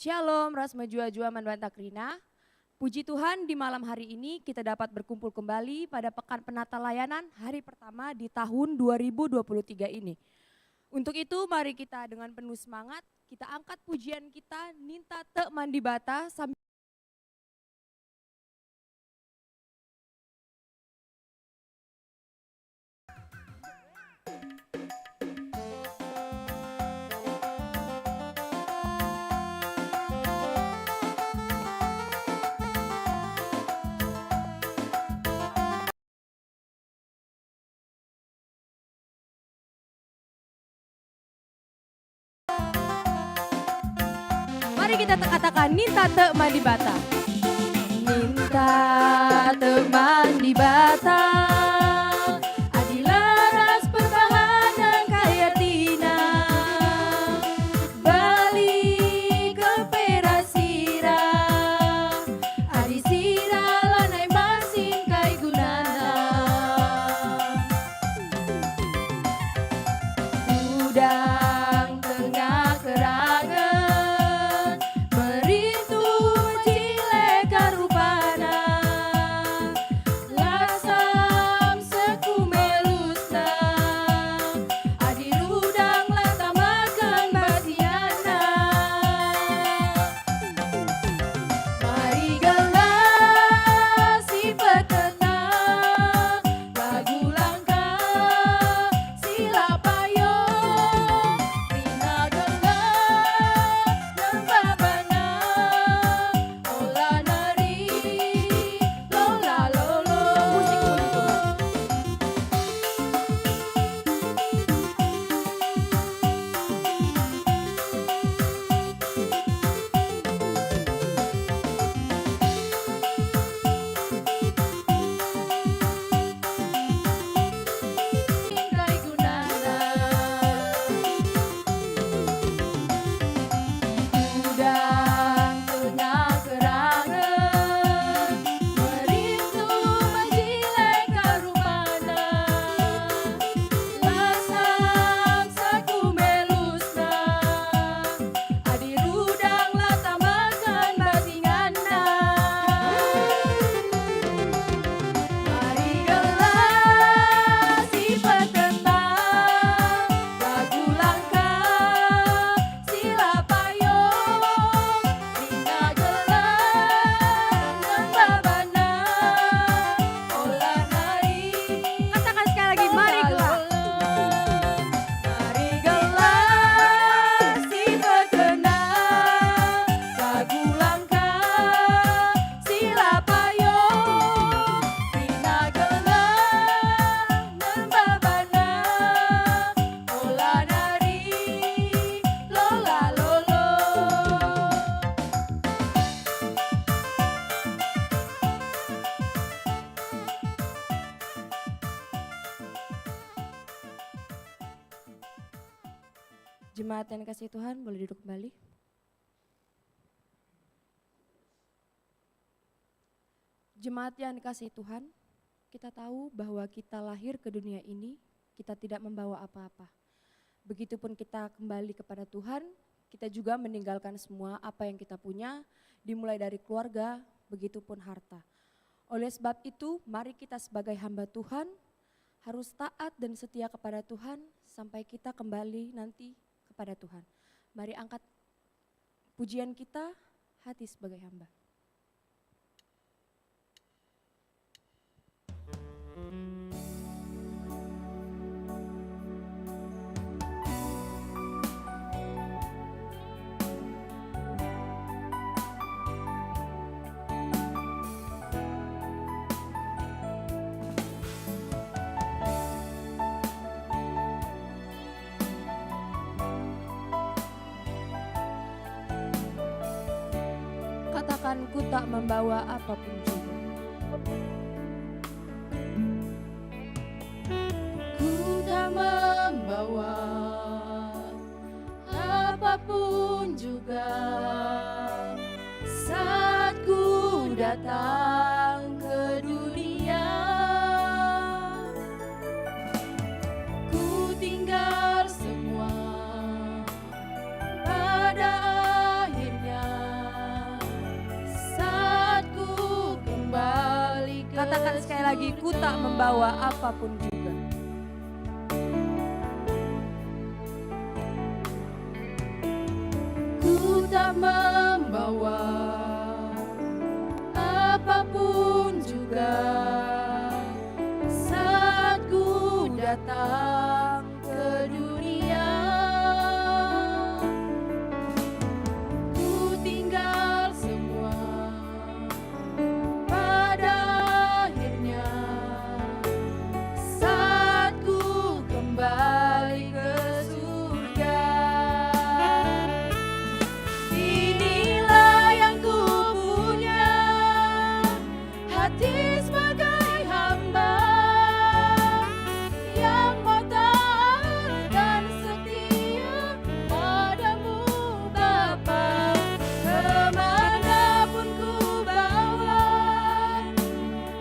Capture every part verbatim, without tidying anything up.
Shalom, ras mejuah-juah man banta kerina. Puji Tuhan, di malam hari ini kita dapat berkumpul kembali pada Pekan Penata Layanan hari pertama di tahun dua ribu dua puluh tiga ini. Untuk itu, mari kita dengan penuh semangat, kita angkat pujian kita, Ninta Tek man Dibata, sambil Mari kita katakan, Ninta Tek man Dibata. Ninta Tek man Dibata, adi la ras perbahanen kai ertina. Bali kepera sira, adi sira lanai masin kai gunana. Udang tengah kerangen, merintu mejile ka rupana. Lasam sekumelusna, adi rudang la tamaken bas inganna. Mari gelah si petenang, lagu langkah si la payo, kerina gelah nembah bana, ola nari lola lolo. Udang tengah kerangen, merintu mejile ka rupana. Lasam sekumelusna, adi rudang la tamaken bas inganna. Mari gelah si petenang, lagu langkah si la payo, kerina gelah nembah bana, ola nari. Katakan sekali lagi, mari gelah. Mari gelah si petenang, lagu langkah si la payo, kerina gelah nembah bana, ola nari lola lolo. Jemaat yang dikasihi Tuhan, boleh duduk kembali. Jemaat yang dikasihi Tuhan, kita tahu bahwa kita lahir ke dunia ini, kita tidak membawa apa-apa. Begitupun kita kembali kepada Tuhan, kita juga meninggalkan semua apa yang kita punya, dimulai dari keluarga, begitupun harta. Oleh sebab itu, mari kita sebagai hamba Tuhan harus taat dan setia kepada Tuhan sampai kita kembali nanti kepada Tuhan. Mari angkat pujian kita, Hati Sebagai Hamba. Katakan, "Ku tak membawa apapun juga." Ku tak membawa apapun juga saat ku datang ke dunia. Ku tinggal semua pada akhirnya. Lagi ku tak membawa apapun juga. Ku tak membawa apapun juga saat ku datang ke dunia. Ku tinggal semua pada akhirnya saat ku kembali ke surga. Inilah yang ku punya, hati sebagai hamba yang mau taat dan setia padamu, Bapa. Kemana pun ku bawa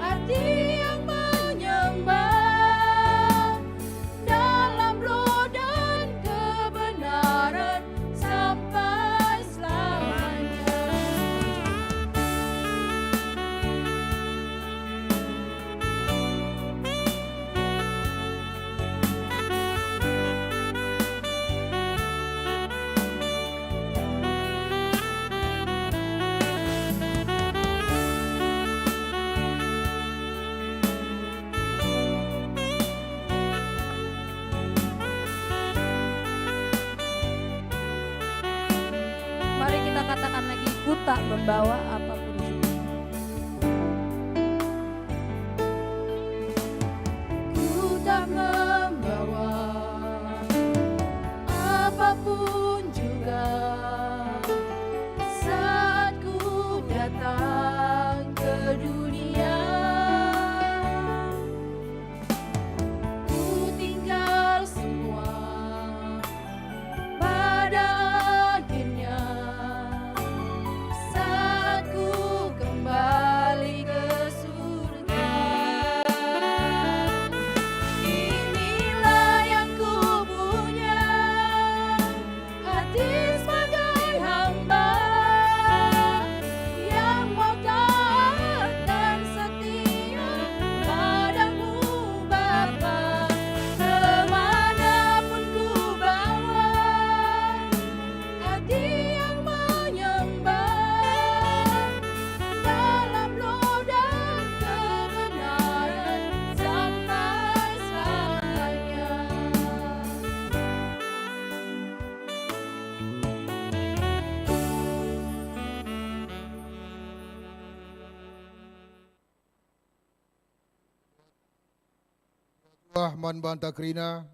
hati yang menyembah dalam roh dan kebenaran sampai selamanya. Mari kita katakan lagi, "Ku tak membawa apapun juga." Ku tak membawa apapun juga saat ku datang ke dunia. Ku tinggal semua pada akhirnya saat ku kembali ke surga. Inilah yang ku punya, hati sebagai hamba yang mau taat dan setia padamu, Bapa. Kemana pun ku bawa hati yang menyembah dalam roh dan kebenaran sampai selamanya. Juah man banta kerina,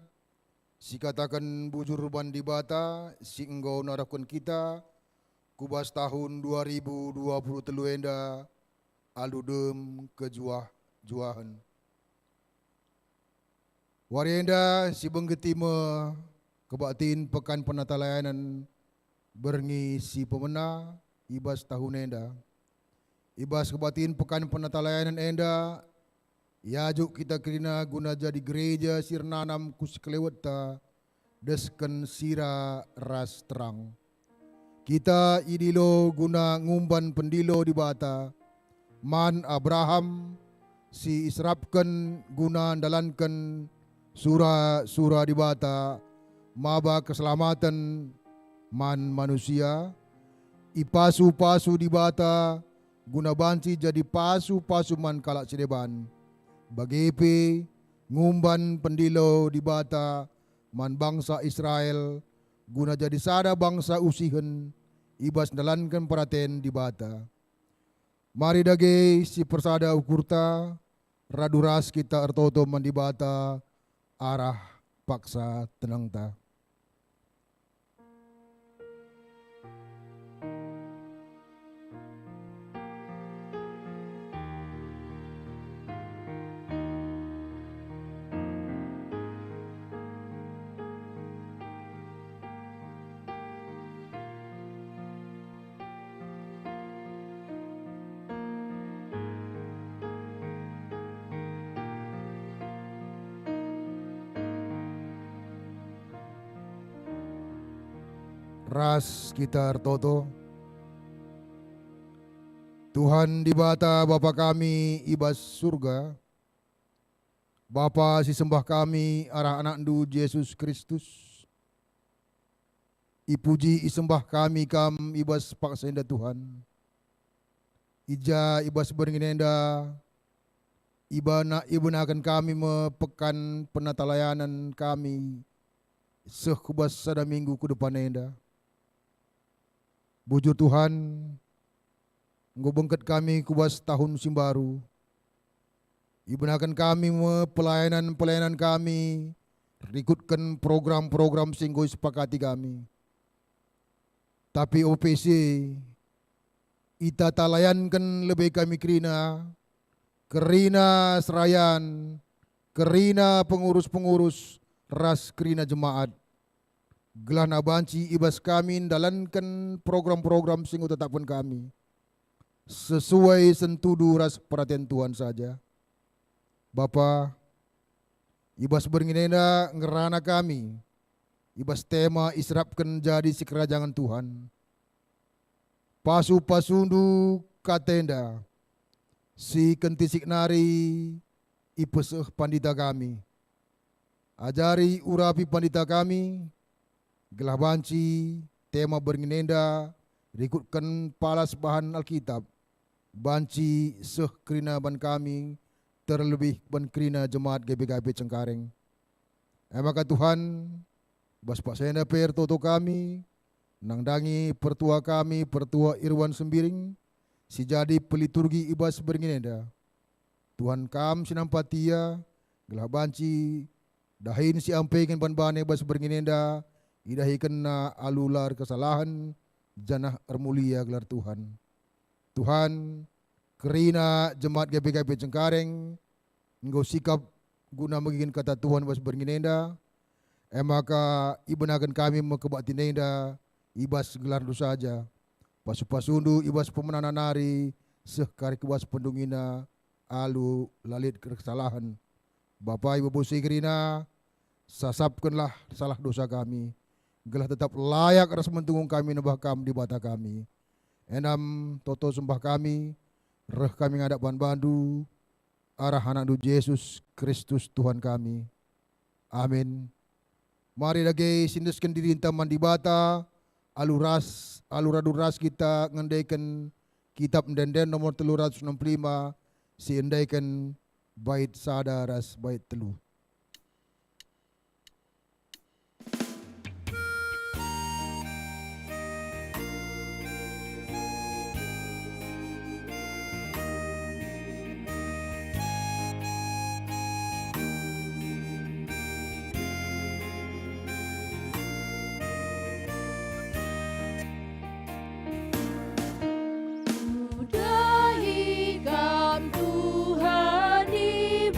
sikataken bujur man Dibata si enggo narahken kita ku bas tahun dua ribu dua puluh telu enda alu dem kejuah-juahen. Wari enda sibenggeti me kebaktin Pekan Penatalayanen berngi si pemena i bas tahun enda. I bas kebaktin Pekan Penatalayanen enda, iajuk kita kerina guna jadi gereja si ernanam ku sekelewetta, desken sira ras terang. Kita idilo guna ngumban pendilo Dibata man Abraham, si iserapken guna ndalanken sura-sura Dibata maba keselamaten man manusia, ipasu-pasu Dibata guna banci jadi pasu-pasu man kalak si deban. Bage pe ngumban pendilo Dibata man bangsa Israel, guna jadi sada bangsa usihen i bas ndalanken peraten Dibata. Mari dage si persada ukurta, radu ras kita ertoto man Dibata arah paksa tenangta. Ras kita ertoto. Tuhan Dibata, Bapa kami i bas Surga, Bapa si sembah kami arah AnakNdu Jesus Kristus, ipuji isembah kami Kam i bas paksa enda Tuhan. I ja i bas berngi enda, ibana-, ibenaken kami me pekan penatalayanen kami seh ku bas sada minggu ku depan enda. Bujur Tuhan, enggo bengket kami ku bas tahun si mbaru. Ibenaken kami me pelayanan-pelayanan kami rikutken program-program si enggo isepakati kami. Tapi ope si italayanken lebe kami kerina, kerina serayan, kerina pengurus-pengurus, ras kerina jemaat, gelahna banci i bas kami ndalanken program-program si enggo itetapken kami, sesuai sentudu ras peraten Tuhan saja. Bapa, i bas berngi enda ngerana kami i bas tema iserapken jadi sikerajangen Tuhan. Pasu-pasundu kata enda si kentisik nari ipeseh pandita kami. Ajari, urapi pandita kami, gelah banci tema berngi enda rikutken palas bahan Alkitab, banci seh kerina ban kami, terlebih ban kerina jemaat G B K P Cengkareng. E maka Tuhan, bas paksa enda pe ertoto kami, nandangi pertua kami, Pertua Irwan Sembiring, si jadi peliturgi i bas berngi enda. Tuhan, Kam si nampati ia, gelah banci dahin si ampeken ban bana i bas berngi enda idahikenna alu la erkesalahen, janah ermulia gelar Tuhan. Tuhan, kerina jemaat G B K P Cengkareng enggo sikap guna megiken kata Tuhan i bas berngi enda, e maka ibenaken kami me kebaktin enda i bas gelarNdu saja. Pasu-pasundu i bas pemenana nari seh kari ku bas pendungina alu la lit erkesalahen. Bapa, i babo si kerina, sasapkenlah salah dosa kami, gelah tetap layak ras mentunggung kami nembah Kam, Dibata kami. Enam toto sembah kami, reh kami ngadap ban bandu, arah AnakNdu Jesus Kristus Tuhan kami. Amin. Mari dage siendesken dirinta man Dibata, alu ras, alu radu ras kita ngendeken Kitap Ende-enden nomor telu ratus enam puluh lima, si endeken bait sada ras bait telu. Udahi Kam Tuhan Dibata,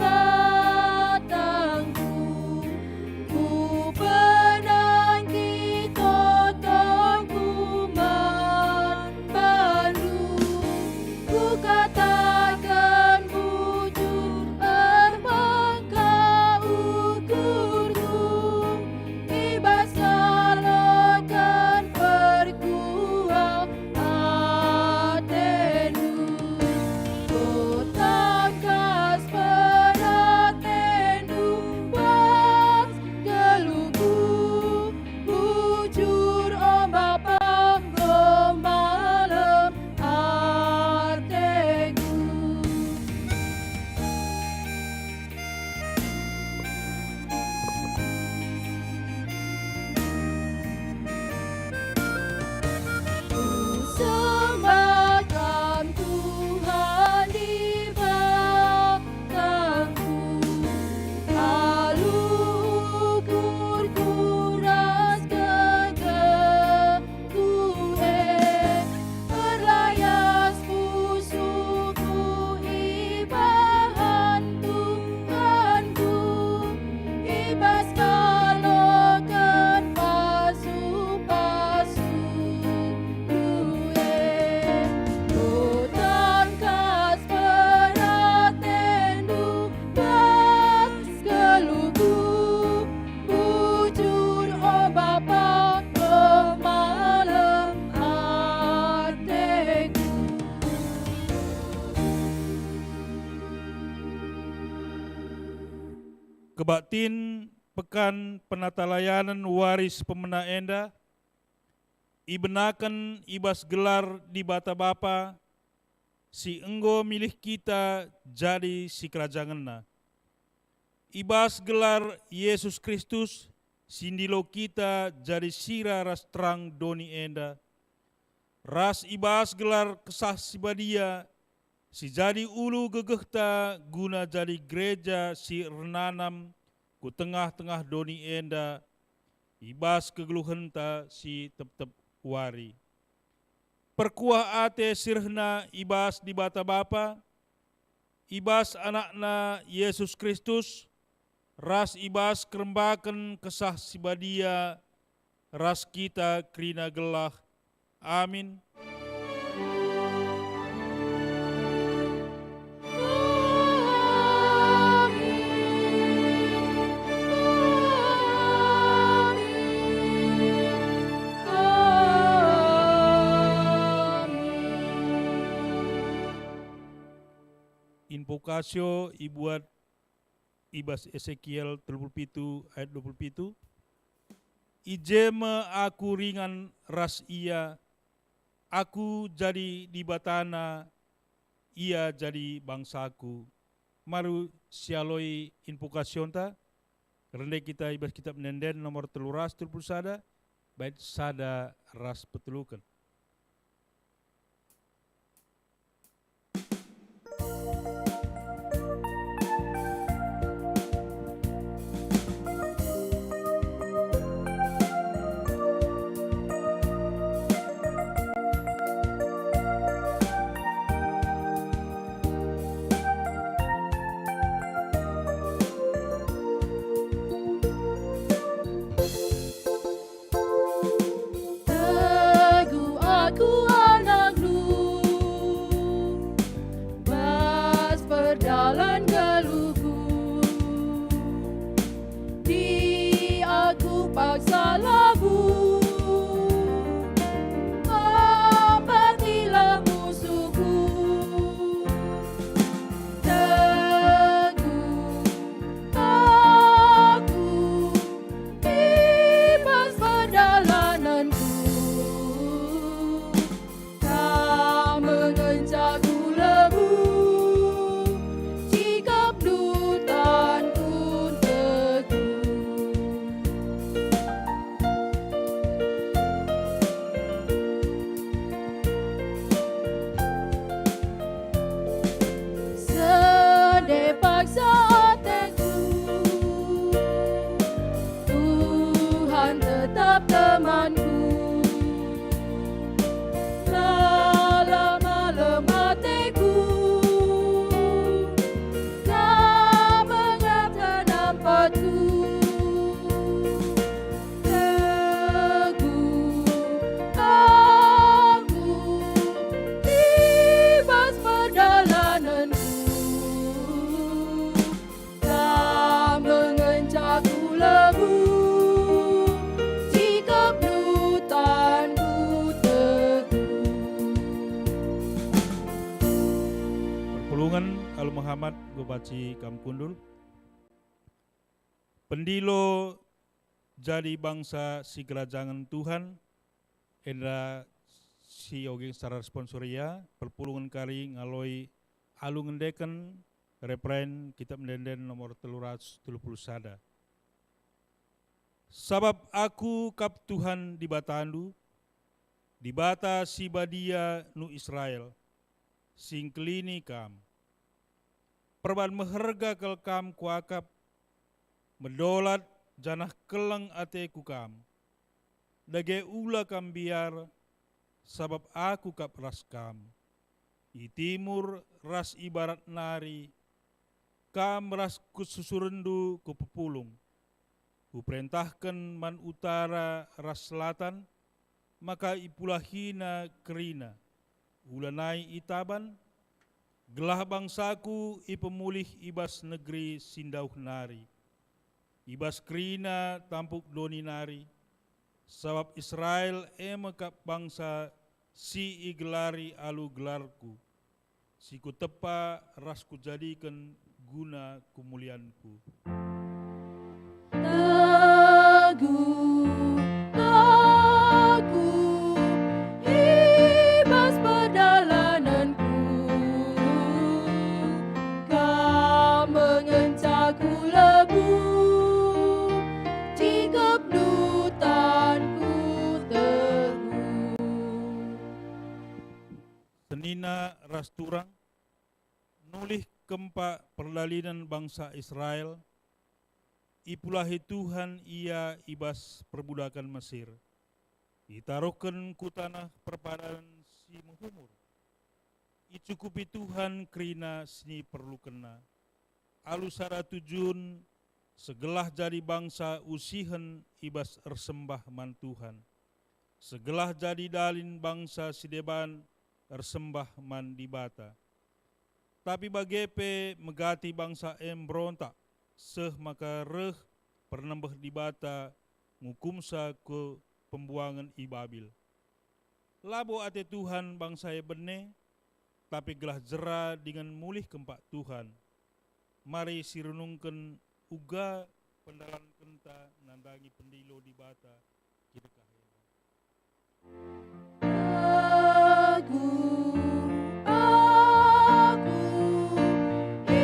Baktin Pekan Penatalayanen wari si pemena enda ibenaken i bas gelar Dibata Bapa si enggo milih kita jadi sikerajangenNa. I bas gelar Yesus Kristus si ndilo kita jadi sira ras terang doni enda, ras i bas gelar Kesah Si Badia si jadi ulu gegehta guna jadi gereja si ernanam ku tengah-tengah doni enda i bas kegeluhenta si tep-tep wari. Perkuah ate si rehna i bas Dibata Bapa, i bas AnakNa Yesus Kristus, ras i bas kerembaken Kesah Si Badia ras kita kerina gelah. Amin. Invokasio ibuat i bas Esekiel telu puluh pitu ayat dua puluh pitu, "I je me Aku ringan ras ia, Aku jadi Dibatana, ia jadi bangsaKu." Mari sialoi invokasionta, rende kita i bas Kitab Ende-enden nomor telu ras telu puluh sada, bait sada ras peteluken. Teguh aku anakNdu, bas perdalan geluhku. Di aku paksa labuh, ampartilah musuhku. Teguh aku i bas perdalanenku, Kam ngenca ku lebuh, sikapNdu tanku teguh. Sende paksa ateku, Tuhan tetap temanku. Lalap malem ateku, Kam mengerahken ampatku. Teguh aku i bas perdalanenku, Kam ngenca ku lebuh, sikapNdu tanku teguh. Perpulungen alu mehamat, enggo banci kam kundul. Pendilo jadi bangsa sikerajangen Tuhan, enda si oge secara responsoria, perpulungen kari ngaloi alu ngendeken refren Kitab Ende-enden nomor telu ratus telu puluh sada. Sabap Aku kap Tuhan Dibatandu, Dibata si Badia nu Israel, si ngkelini kam. Perban meherga kal kam kuakap, medolat janah keleng ateku kam. Dage ula kam mbiar, sabap Aku kap ras kam. I timur ras i barat nari, kam ras kesusurenndu kupepulung. Kuperentahken man utara ras selatan, maka ipulahina kerina, ulanai itaban, gelah bangsaKu ipemulih i bas negeri si ndauh nari, i bas kerina tampuk doni nari, sabap Israel e me kap bangsa si igelari alu gelarKu, si Kutepa ras Kujadiken guna kemulianKu. Sinina ras turang, nulih kempak perdalinen bangsa Israel, ipulahi Tuhan ia i bas perbudaken Mesir. Itaruhken ku taneh perpadanen si mehumur. Icukupi Tuhan kerina si niperlukenna. Alu sada tujun, segelah jadi bangsa usihen i bas ersembah man Tuhan, segelah jadi dalin bangsa si deban ersembah man Dibata. Tapi bage pe megati bangsa e mberontak, seh maka reh pernembeh Dibata ngukumsa ku pembuangen i Babil. Labo ate Tuhan bangsa e bene, tapi gelah jera dingen mulih kempak Tuhan. Mari sirunungken uga pendalankenta nandangi pendilo Dibata kidekah enda. Aku, aku, i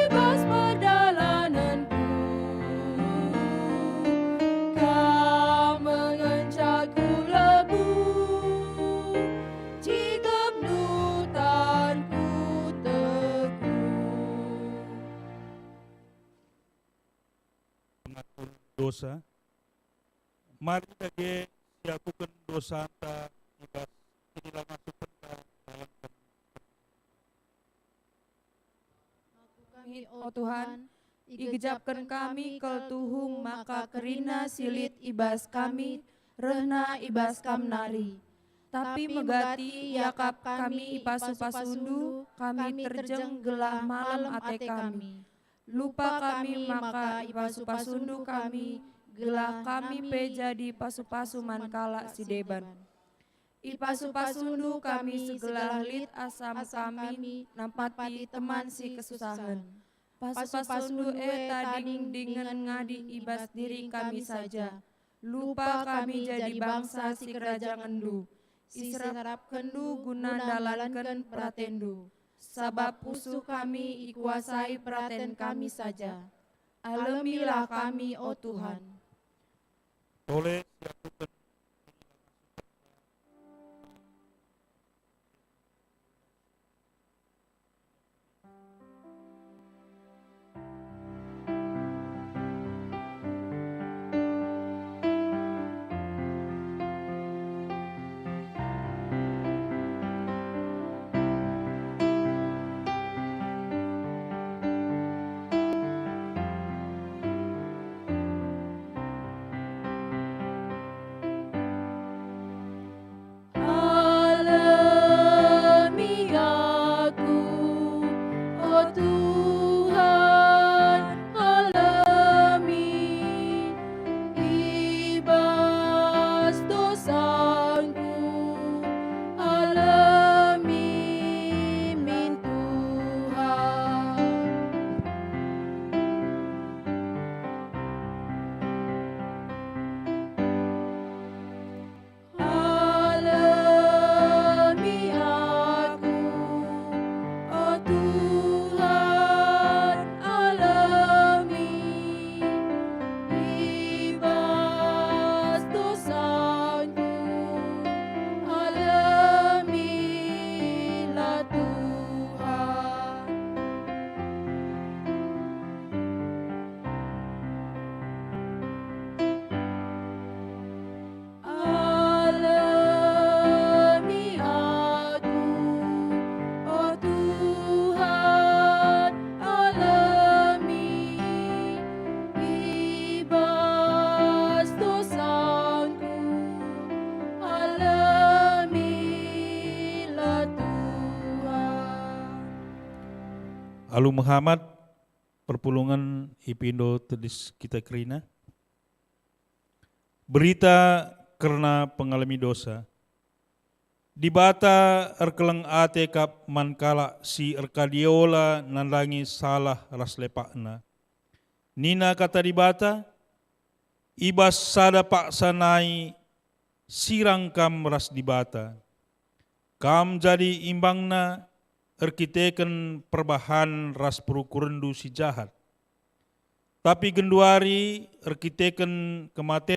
bas perdalanenku, Kam ngenca ku lebuh, jikepNdu tanku teguh. Pengakuan dosa. Mari dage siakuken dosanta i bas kinilangakenta dalanken. Aku kami, o Tuhan, igejapken kami kal tuhu maka kerina si lit i bas kami rehna i bas Kam nari. Tapi megati iakap kami i pasu-pasuNdu, kami terjeng gelah malem ate kami. Lupa kami maka ipasu-pasuNdu kami, gelah kami pe jadi pasu-pasu man kalak si deban. Ipasu-pasuNdu kami segelah lit asam kami nampati teman si kesusahen. Pasu-pasuNdu e tading dingen ngadi i bas diri kami saja. Lupa kami jadi bangsa si kerajangenNdu, iserapkenNdu guna ndalanken peratenNdu. Sabap pusuh kami ikuasai peraten kami saja. Alemilah kami, o Tuhan. Tole siakuken. Alemi aku, o Tuhan, alemi, i bas dosangku, alemi min Tuhan. Alemi aku, o Tuhan, alemi, i bas dosangku, alemilah Tuhan. Alemi aku, o Tuhan, alemi, i bas dosangku, alemilah Tuhan. Alu mehamat, perpulungen ipindo tedis kita kerina. Berita kerna pengalemi dosa. Dibata erkeleng ate kap man kalak si erkadiola nandangi salah ras lepakna. Nina Kata Dibata, "I bas sada paksa nai sirang kam ras Dibata. Kam jadi imbangna erkiteken perbahan ras perukurenndu si jahat. Tapi genduari erkiteken kematen."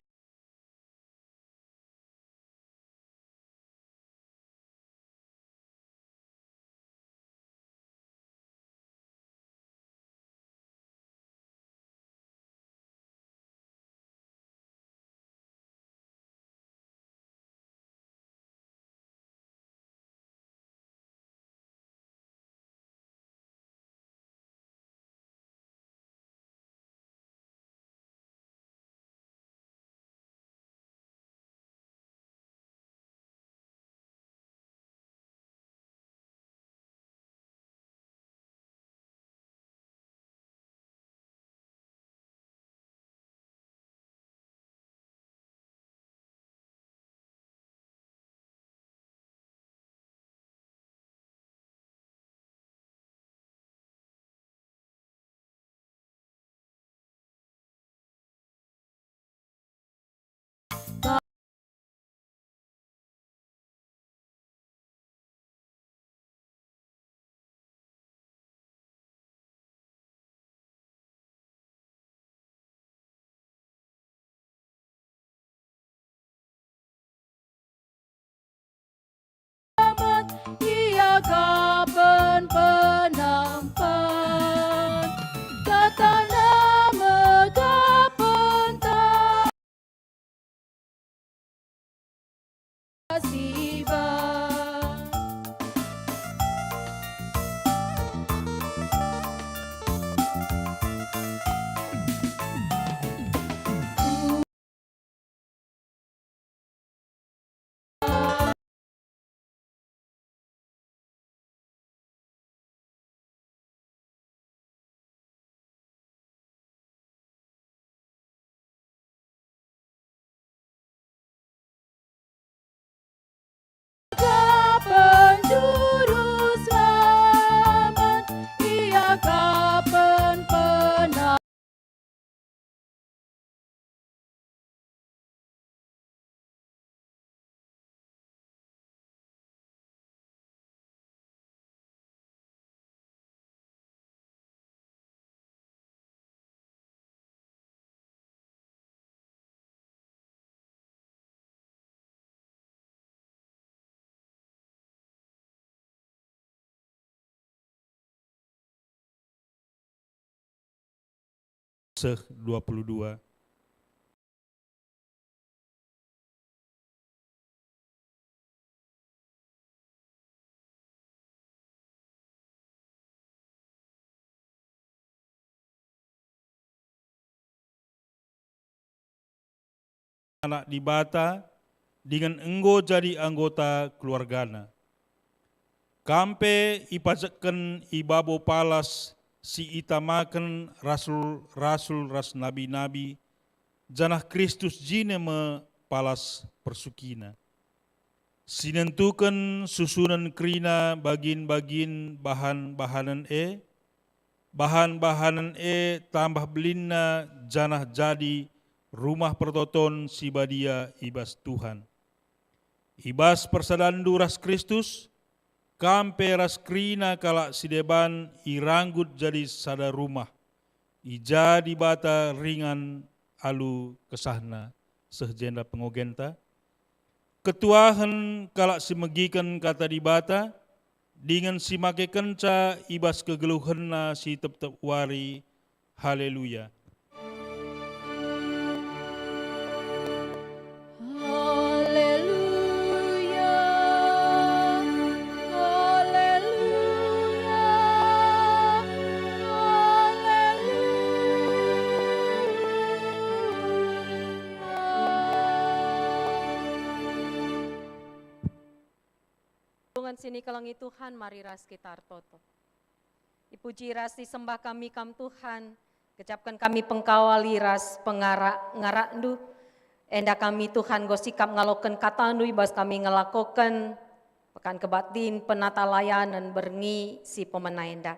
seh dua puluh dua. Anak Dibata, dingen enggo jadi anggota keluargaNa. Kam pe ipajekken i babo palas si itamaken rasul-rasul ras nabi-nabi, janah Kristus jine me palas persukina. Si nentuken susunen kerina bagin-bagin bahan-bahanen e, bahan-bahanen e tambah belinna janah jadi rumah pertoton si badia i bas Tuhan. I bas persadanndu ras Kristus, kam pe ras kerina kalak si deban iranggut jadi sada rumah. I ja Dibata ringan alu kesahNa. Seh jenda pengogenta. Ketuahen kalak si megiken Kata Dibata, dingen si makekenca i bas kegeluhenna si tep-tep wari. Haleluya! Haleluya, haleluya, haleluya. Perpulungen si nikelengi Tuhan, mari ras kita ertoto. Ipuji ras isembah kami Kam, Tuhan, gejapken kami pengkawali ras pengarak-ngarakNdu. Enda kami, Tuhan, enggo sikap ngaloken KataNdu i bas kami ngelakoken Pekan Kebaktin Penatalayanen berngi si pemena enda.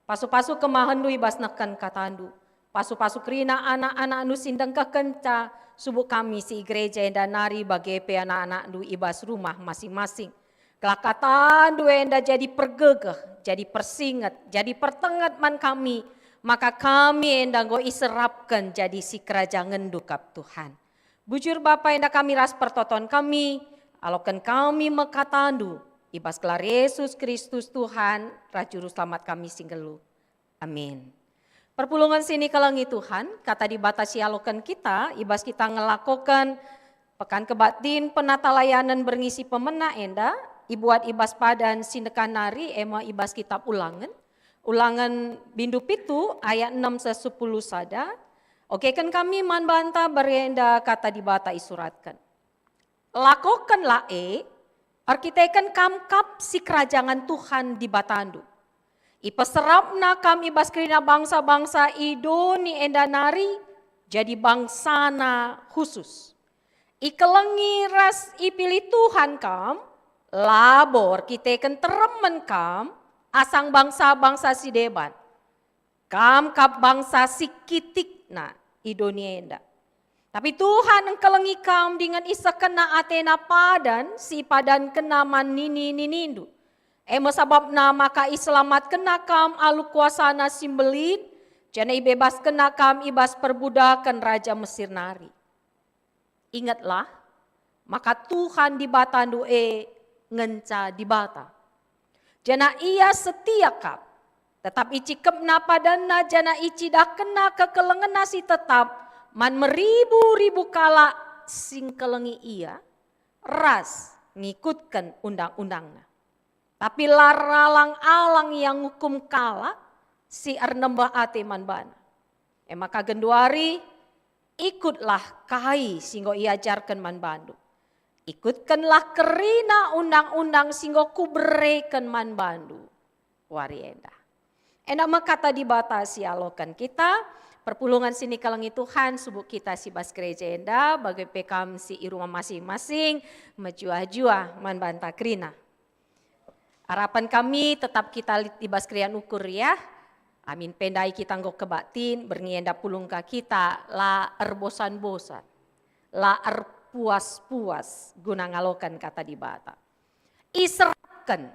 Pasu-pasu kemahenNdu i bas nehken KataNdu. Pasu-pasu kerina anak-anakNdu si ndengkehkenca subuk kami si i gereja enda nari bage pe anak-anakNdu i bas rumah masing-masing. Gelah KataNdu enda jadi pergegeh, jadi persinget, jadi pertenget man kami, maka kami enda enggo iserapken jadi sikerajangenNdu kap, Tuhan. Bujur Bapa, enda kami ras pertoton kami, aloken kami me KataNdu, i bas gelar Yesus Kristus Tuhan ras Juru Selamat kami si nggeluh. Amin. Perpulungen si nikelengi Tuhan, Kata Dibata si aloken kita, i bas kita ngelakoken Pekan Kebaktin Penatalayanen berngi si pemena enda, ibuat i bas padan si ndekah nari, e me i bas Kitab Ulangen. Ulangen bindu pitu ayat enem seh sepuluh sada. Ogeken kami man banta bari enda Kata Dibata isuratken. Lakokenlah e, erkiteken kam kap sikerajangen Tuhan Dibatandu. IpeserapNa kam i bas kerina bangsa-bangsa i doni enda nari jadi bangsaNa khusus. Ikelengi ras ipilih Tuhan kam, labo erkiteken teremen kam asang bangsa-bangsa si deban. Kam kap bangsa si kitikna i doni enda. Tapi Tuhan engkelengi kam dingen isehkenNa ateNa padan si ipadankenNa man nini-ninindu. E me sabapna maka iselamatkenNa kam alu kuasaNa si mbelin, janah ibebaskenNa kam i bas perbudaken raja Mesir nari. Ingetlah, maka Tuhan Dibatandu e ngenca Dibata. Janah Ia setia kap, tetap icikepNa padanNa janah icidahkenNa kekelengenNa si tetap man meribu-ribu kalak si ngkelengi Ia ras ngikutken undang-undangNa. Tapi la ralang-alang Ia ngukum kalak si ernembeh ate man baNa. E maka genduari, ikutlah kai si enggo iajarken man bandu. Ikutkenlah kerina undang-undang si enggo kubereken man bandu wari enda. Enda me kata Dibata si ialoken kita, perpulungen si nikelengi Tuhan, subuk kita si bas gereja enda, bage pe kam si i rumah masing-masing, mejuah-juah man banta kerina. Arapen kami tetap kita lit i bas keriahen ukur, ya. Amin pe ndai kita enggo kebaktin, berngi enda pulung ka kita la erbosan-bosan, la erpuas-puas guna ngaloken kata Dibata. Iserahken,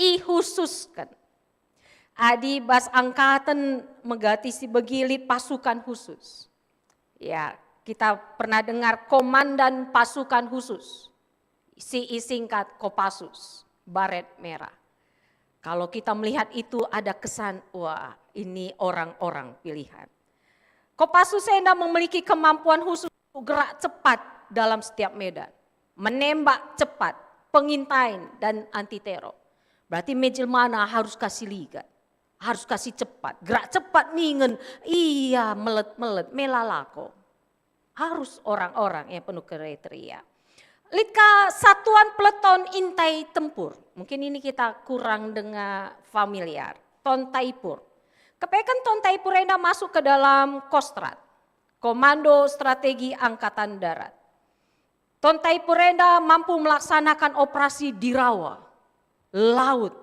ihususken. Adi bas angkaten megati si begi lit pasukan khusus. Ya, kita pernah dengar komandan pasukan khusus, si isingkat Kopassus, baret merah. Kalau kita melihat itu ada kesan, wah, ini orang-orang pilihan. Kopassus enda memiliki kemampuan khusus untuk gerak cepat dalam setiap medan, menembak cepat, pengintain, dan anti teror. Berarti me jelmana harus kasih ligat, harus kasih cepat, gerak cepat ningen, ia melet-melet, me la lako. Harus orang-orang yang penuh kriteria. Lit ka satuan peleton intai tempur. Mungkin ini kita kurang dengar familiar. Tontaipur. Kepeken Tontaipur enda masuk ke dalam Kostrad, Komando Strategi Angkatan Darat. Tontaipur enda mampu melaksanakan operasi di rawa, laut,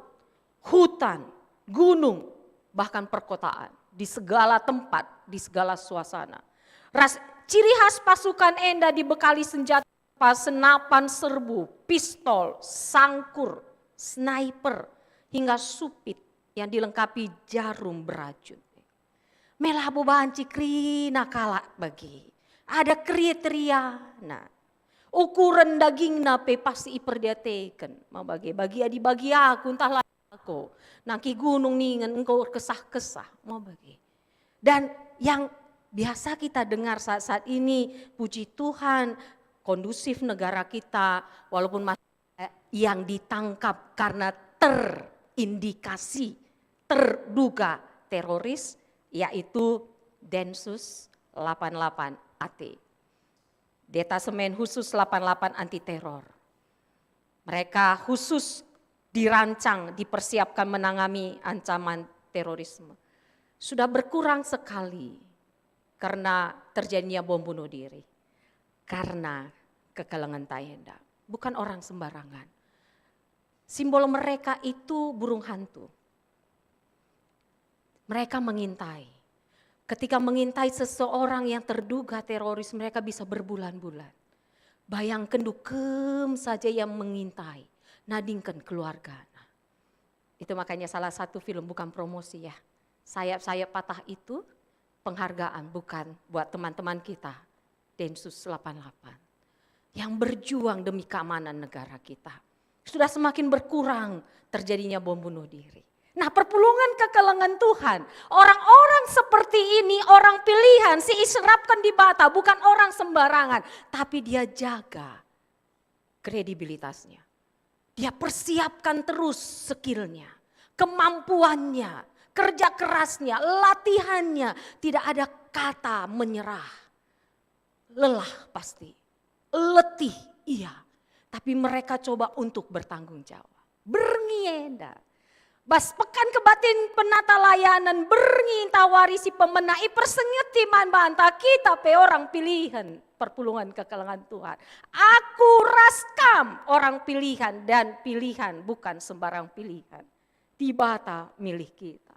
hutan, gunung, bahkan perkotaan, di segala tempat, di segala suasana. Ras, ciri khas pasukan enda dibekali senjata, senapan serbu, pistol, sangkur, sniper, hingga supit yang dilengkapi jarum beracun. Me labo banci kerina kalak bage. Ada kriteriana. Ukuren dagingna pe pasti iperdiateken. Ma bage, bagi adi bagi aku, ntah la aku. Nangkih gunung ningen enggo erkesah-kesah. Ma bage. Dan yang biasa kita dengar saat-saat ini, puji Tuhan, kondusif negara kita, walaupun masih yang ditangkap karena terindikasi terduga teroris, yaitu Densus delapan delapan A T, Detasemen Khusus delapan delapan Anti Teror. Mereka khusus dirancang, dipersiapkan menangani ancaman terorisme. Sudah berkurang sekali karena terjadinya bom bunuh diri, karena kekelengen enda. Bukan orang sembarangan. Simbol mereka itu burung hantu. Mereka mengintai. Ketika mengintai seseorang yang terduga teroris, mereka bisa berbulan-bulan. Bayangken, dukem saja ia mengintai, nadingken keluargana. Itu makanya salah satu film, bukan promosi ya, Sayap-Sayap Patah itu penghargaan bukan buat teman-teman kita Densus delapan delapan yang berjuang demi keamanan negara kita. Sudah semakin berkurang terjadinya bom bunuh diri. Nah, perpulungen kekelengen Tuhan, orang-orang seperti ini orang pilihan, si iserapken Dibata, bukan orang sembarangan, tapi dia jaga kredibilitasnya. Dia persiapkan terus skillnya, kemampuannya, kerja kerasnya, latihannya. Tidak ada kata menyerah. Lelah pasti, letih, iya. Tapi mereka coba untuk bertanggung jawab. Berngi enda. Bas Pekan Kebaktin Penata Layanen, berngi ntah wari si pemena ipersingeti man banta, kita pe orang pilihan perpulungen kekelengen Tuhan. Aku ras kam orang pilihan, dan pilihan bukan sembarang pilihan. Dibata milih kita.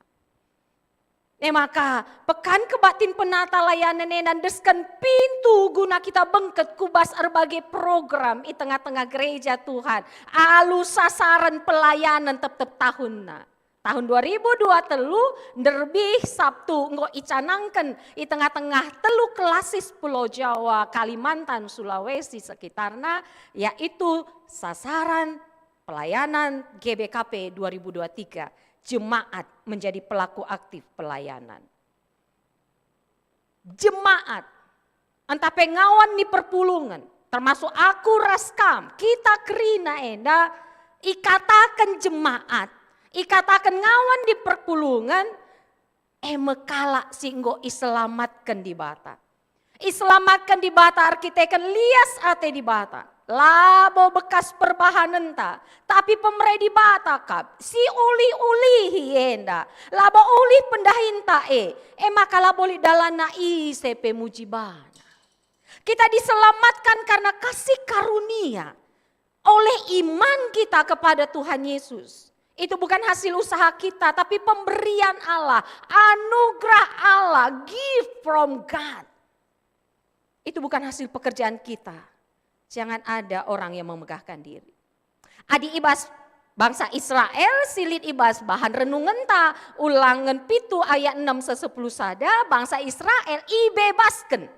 E maka, Pekan Kebaktin Penata Layanen enda nendesken pintu guna kita bengket ku bas erbage program i tengah-tengah gereja Tuhan, alu sasaran pelayanan tep-tep tahunna. Tahun dua ribu dua telu, nderbih Sabtu enggo icanangken i tengah-tengah telu klasis Pulau Jawa, Kalimantan, Sulawesi, sekitarna, yaitu sasaran pelayanan G B K P dua ribu dua tiga, jemaat menjadi pelaku aktif pelayanan. Jemaat, ntah pe ngawan ni perpulungen, termasuk aku ras kam, kita kerina enda ikataken jemaat, ikataken ngawan ni perpulungen, e me kalak si enggo iselamatken Dibata. Iselamatken Dibata erkiteken lias ate Dibata. Labo bekas perbahanenta, tapi pemere Dibata kap, si ulih-ulihi enda. Labo ulih pendahinta e, e maka labo lit dalanna ise pe muji bana. Kita diselamatkan karena kasih karunia oleh iman kita kepada Tuhan Yesus. Itu bukan hasil usaha kita, tapi pemberian Allah, anugerah Allah, gift from God. Itu bukan hasil pekerjaan kita. Jangan ada orang yang memegahkan diri. Adi i bas bangsa Israel si lit i bas bahan renungenta, Ulangen pitu ayat enam seh sepuluh sada, bangsa Israel ibebasken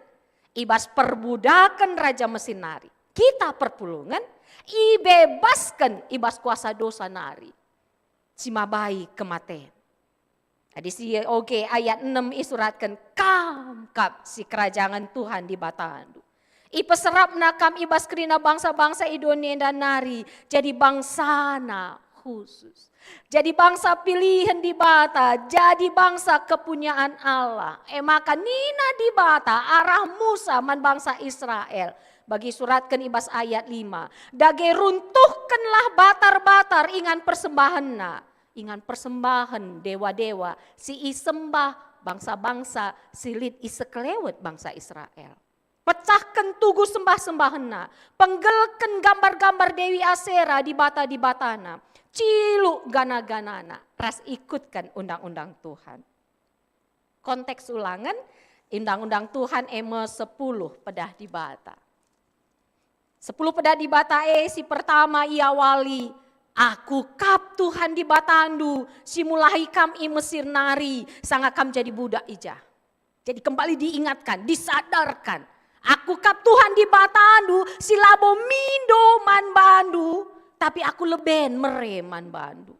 i bas perbudaken raja Mesir nari. Kita perpulungen ibebasken i bas kuasa dosa nari, si mabai kematen. Jadi si oge ayat enem isuratken, "Kam kap sikerajangen Tuhan Dibatandu. Ipeserapna kam i bas kerina bangsa-bangsa i doni enda nari jadi bangsana khusus. Jadi bangsa pilihen Dibata, jadi bangsa kepunyaan Allah." E maka nina Dibata arah Musa man bangsa Israel, bagi suratken i bas ayat lima, "Dage runtuhkenlah batar-batar ingan persembahenna." Ingan persembahen dewa-dewa si isembah bangsa-bangsa si lit i sekelewet bangsa Israel. Pecahken tugu sembah-sembahenna, penggelken gambar-gambar Dewi Asera dibata-dibatana, ciluk gana-ganana, ras ikutken undang-undang Tuhan. Konteks ulangen, undang-undang Tuhan e me sepuluh pedah Dibata. Sepuluh pedah Dibata e si pertama iawali, "Aku kap Tuhan Dibatandu, si mulahi kam i Mesir nari, sanga kam jadi budak i jah." Jadi kembali diingatkan, disadarkan, "Aku kap Tuhan Dibatandu, si labo mindo man bandu, tapi Aku leben mere man bandu,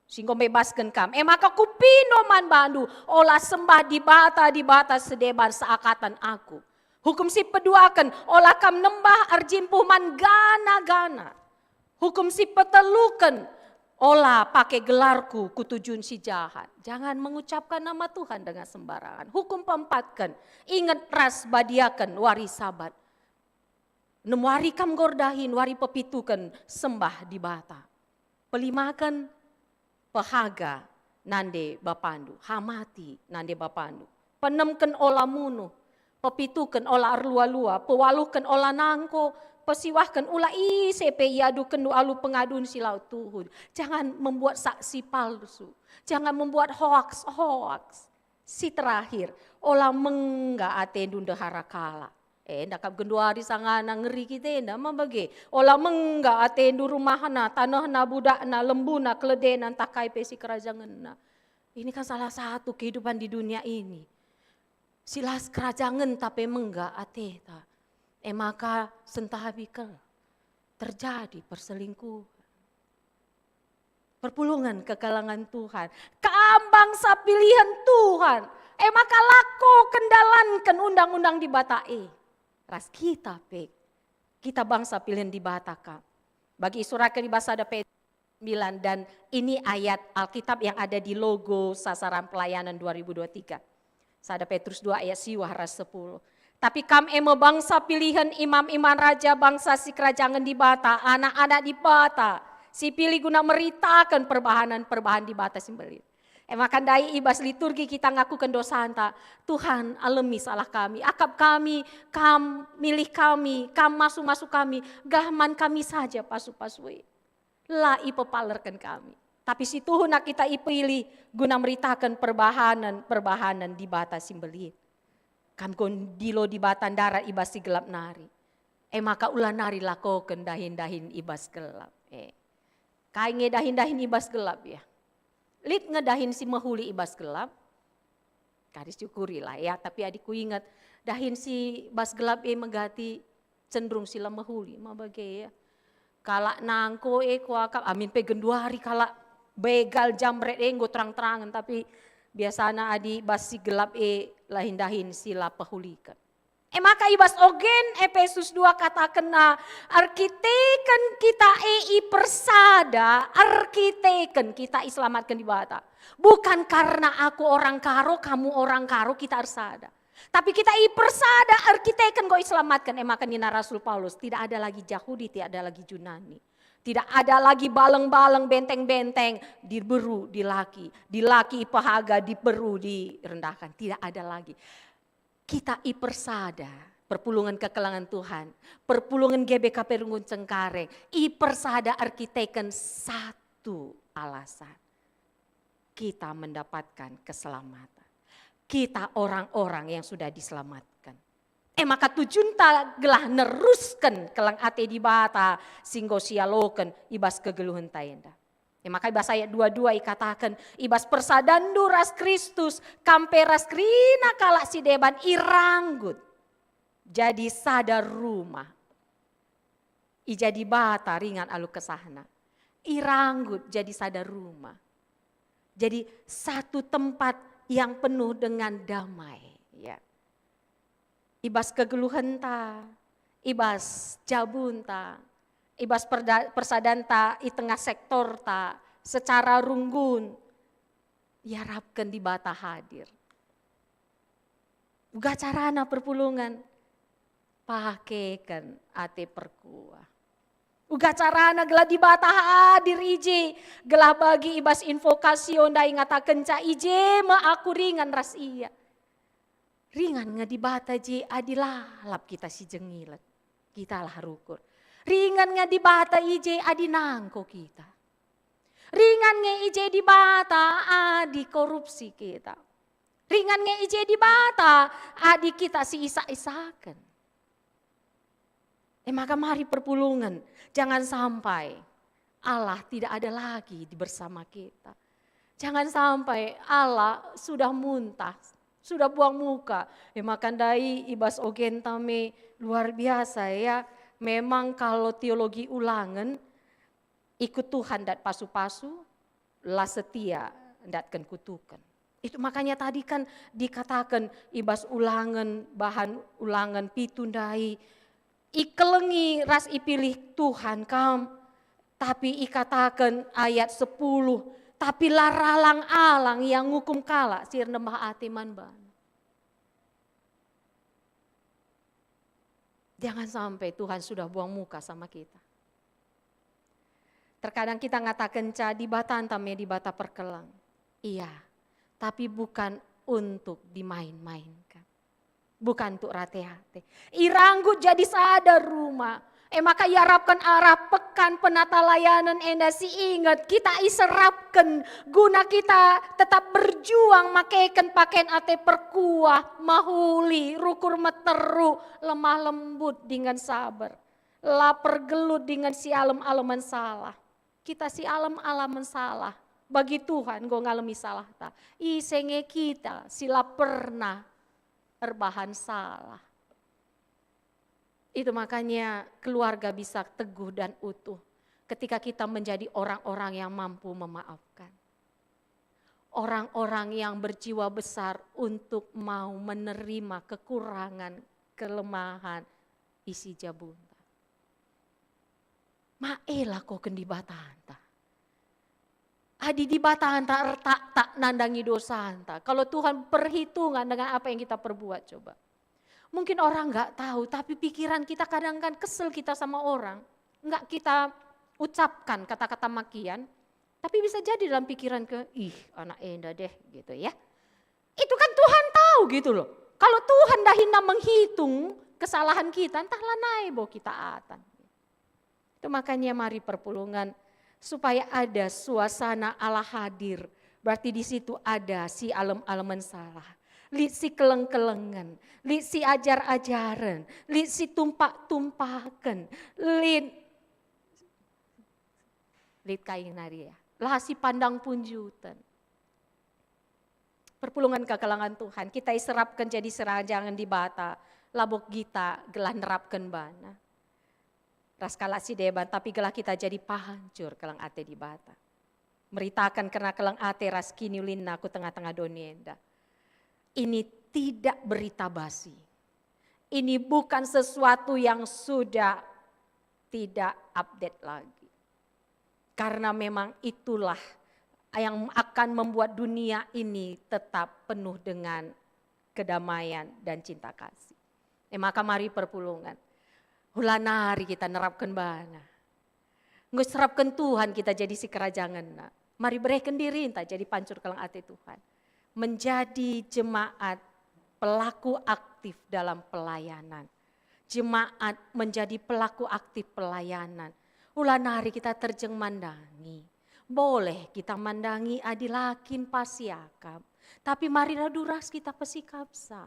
si enggo mbebasken kam. E maka Kupindo man bandu, ola sembah dibata-dibata si deban seakatan Aku." Hukum si peduaken, "Ola kam nembah erjimpuh man gana-gana." Hukum si peteluken, "Ola pake gelarKu ku tujun si jahat." Jangan mengucapkan nama Tuhan dengan sembarangan. Hukum peempatken, "Inget ras badiaken wari Sabat." Enem wari kam enggo erdahin, wari pepituken sembah Dibata. Pelimaken, "Pehaga nande bapandu, hamati nande bapandu." Penemken, "Ola munuh." Pepituken, "Ola erlua-lua." Pewaluhken, "Ola nangko." Pesiwahken, "Ula ise pe iadukenndu alu pengadun si la tuhu." Jangan membuat saksi palsu. Jangan membuat hoaks-hoaks. Si terakhir, "Ola mengga atendu ndehara kalak." Enda kap genduari sangana ngeri kita enda, ma bage. "Ola mengga atendu rumahna, tanehna, budakna, lembuna, keledena, ntah kai pe si kerajangenna." Ini kan salah satu kehidupan di dunia ini. Si la sekerajangenta pe mengga ateta. E maka sentabi kal terjadi perselingkuhan. Perpulungen kekelengen Tuhan. Kam bangsa pilihen Tuhan. E maka lako kendalanken undang-undang Dibata e. Ras kita pe. Kita bangsa pilihen Dibata kap. Bagi isuratken i bas sada Petrus sembilan, dan ini ayat Alkitab yang ada di logo sasaran pelayanan dua ribu dua tiga. Sada Petrus dua ayat siwah ras sepuluh. "Tapi kam e me bangsa pilihen, imam-imam raja, bangsa si kerajangen Dibata, anak-anak Dibata, si pilih guna meritaken perbahanen-perbahanen Dibata si mbelin." E maka ndai i bas liturgi kita ngakuken dosanta, "Tuhan, alemi salah kami, akap kami, Kam milih kami, Kam masu-masu kami, gelah man kami saja pasu-pasu e. La ipepalerken kami. Tapi si tuhuna kita ipilih guna meritaken perbahanen-perbahanen Dibata si mbelin." Kam enggo ndilo Dibata ndarat i bas si gelap nari. E maka ula nari lakoken dahin-dahin i bas gelap. E. Kai nge dahin-dahin i bas gelap, ya? Lit nge dahin si mehuli i bas gelap? Kari syukurilah, ya, tapi adi kuingat, dahin si bas gelap e megati cenderung si la mehuli, ma bage, ya. Kalak nangko e kuakap, amin pe genduari kalak begal jamret e enggo terang-terangen, tapi biasana adi bas si gelap e dahin-dahin si la pehuliken. E maka i bas ogen Epesus dua katakenna, erkiteken kita e ipersada, erkiteken kita iselamatken Dibata. Bukan karena aku orang Karo, kamu orang Karo, kita ersada. Tapi kita ipersada erkiteken enggo iselamatken. E maka nina Rasul Paulus, tidak ada lagi Jahudi, tidak ada lagi Junani. Tidak ada lagi baleng-baleng, benteng-benteng, diberu, dilaki. Dilaki ipehaga, diberu, direndahkan. Tidak ada lagi. Kita ipersada, perpulungen kekelengen Tuhan, perpulungen G B K P Runggun Cengkareng, ipersada erkiteken satu alasan. Kita mendapatkan keselamatan. Kita orang-orang yang sudah diselamatkan. E maka tujunta gelah nerusken keleng ate Dibata si enggo sialoken i bas kegeluhenta enda. E maka i bas ayat dua dua ikataken, "I bas persadanndu ras Kristus, kam pe ras kerina kalak si deban iranggut jadi sada rumah." I ja Dibata ringan alu kesahna. Iranggut jadi sada rumah. Jadi satu tempat yang penuh dengan damai, ya. I bas kegeluhenta, i bas jabunta, i bas perda-, persadanta, i tengah sektorta, secara runggun, iarapken Dibata hadir. Uga carana perpulungen, pakeken ate perkuah. Uga carana gelah Dibata hadir i je, gelah bagi i bas invokasio ndai ngatakenca, "I je me aku ringan ras Ia." Ringan nge Dibata je adi lalap kita si jengilen. Kitalah rukur. Ringan nge Dibata i je adi nangko kita. Ringan nge i je Dibata adi korupsi kita. Ringan nge i je Dibata adi kita si isak-isaken. E maka mari perpulungen, jangan sampai Allah tidak ada lagi di bersama kita. Jangan sampai Allah sudah muntah, sudah buang muka. E maka ndai i bas ogenta me luar biasa, ya. Memang kalau teologi Ulangen, ikut Tuhan dat pasu-pasu, la setia ndatken kutuken. Itu makanya tadi kan dikataken i bas Ulangen, bahan Ulangen pitu ndai, ikelengi ras ipilih Tuhan kam, tapi ikataken ayat sepuluh, "Tapi la ralang-alang Ia ngukum kalak si ernembah ate man baNa." Jangan sampai Tuhan sudah buang muka sama kita. Terkadang kita ngatakenca Dibatanta me Dibata perkeleng. Iya, tapi bukan untuk dimain-mainkan. Bukan untuk rate-ate. Iranggut jadi sada rumah. E maka iarapken arah pekan penata layanen enda si inget kita iserapken guna kita tetap berjuang makeken paken ate perkuah, mahuli, rukur meteru, lemah lembut dingen saber, la pergelut dingen si alem-alemen salah. Kita si alem-alemen salah, bagi Tuhan enggo ngalemi salahta. Ise nge kita si la pernah erbahan salah. Itu makanya keluarga bisa teguh dan utuh ketika kita menjadi orang-orang yang mampu memaafkan. Orang-orang yang berjiwa besar untuk mau menerima kekurangan, kelemahan isi jabunta. Maela ko ken Dibatanta. Adi Dibatanta ertaktak nandangi dosanta, kalau Tuhan perhitungan dengan apa yang kita perbuat, coba. Mungkin orang nggak tahu, tapi pikiran kita kadang kan kesel kita sama orang. Nggak kita ucapkan kata-kata makian, tapi bisa jadi dalam pikiran ke, "Ih, anak enda deh," gitu ya. Itu kan Tuhan tahu gitu loh. Kalau Tuhan dahinna menghitung kesalahan kita, entah lanai bo kita atan. Itu makanya mari perpulungen supaya ada suasana Allah hadir. Berarti di situ ada si alem-alemen salah, lit si keleng-kelengen, lit si ajar-ajaren, lit si tumpak-tumpaken, lit, lit kai nari ya, lah si pandang punjuten. Perpulungen kekelengen Tuhan, kita iserapken jadi serajangen Dibata, labo kita gelah nerapken baNa. Ras kalak si deban, tapi gelah kita jadi pancur keleng ate Dibata. Meritaken kerna keleng ate ras kiniulinna ku tengah-tengah doni enda. Ini tidak berita basi. Ini bukan sesuatu yang sudah tidak update lagi. Karena memang itulah yang akan membuat dunia ini tetap penuh dengan kedamaian dan cinta kasih. E maka mari perpulungen. Ula nari kita nerapken baNa. Enggo serapken Tuhan kita jadi si kerajangenNa. Mari bereken dirinta jadi pancur keleng ate Tuhan. Menjadi jemaat pelaku aktif dalam pelayanan. Jemaat menjadi pelaku aktif pelayanan. Ula nari kita terjeng mandangi. Boleh kita mandangi adi la kin pasi akap. Tapi marilah duras kita pesikapsa.